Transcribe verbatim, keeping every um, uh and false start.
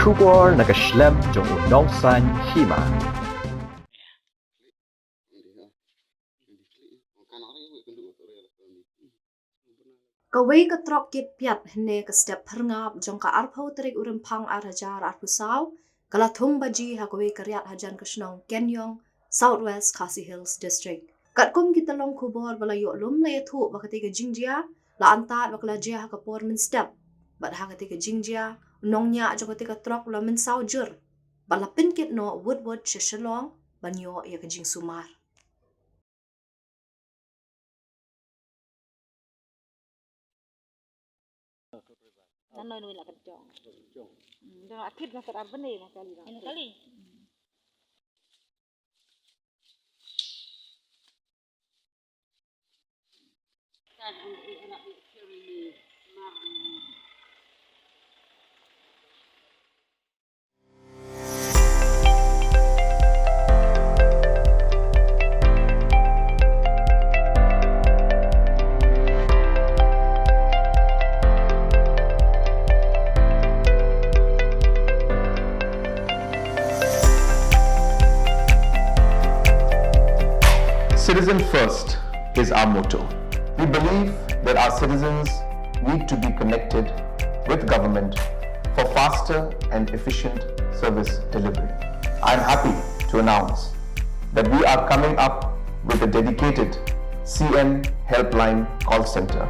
Khubor na ka shlem jong u nongsan hima. Kawei ka trok kit piat hynne ka step phyrngap jong ka arphew tarik u Rymphang ar hajar arphew saw, ka la thung baji ha kawei ka riat hajan ka shnong Kenyong, South West Khasi Hills District. Katkum kita long khubor ba la ïoh lum la ïathuh ba katei ka jingjia la antad ba ka la jia ha ka por mynstep. Bad ha katei ka jingjia, u nongñiah jong katei ka trok u la mynsaw jur. Bad la pynkit noh wut wut sha Shillong ban ïoh ïa ka jingsumar. Nan noi noi la kan jong. Hmm, jong la thit na sar ar bane na kali na. Ina kali. Citizen first is our motto. We believe that our citizens need to be connected with government for faster and efficient service delivery. I am happy to announce that we are coming up with a dedicated C M Helpline call center.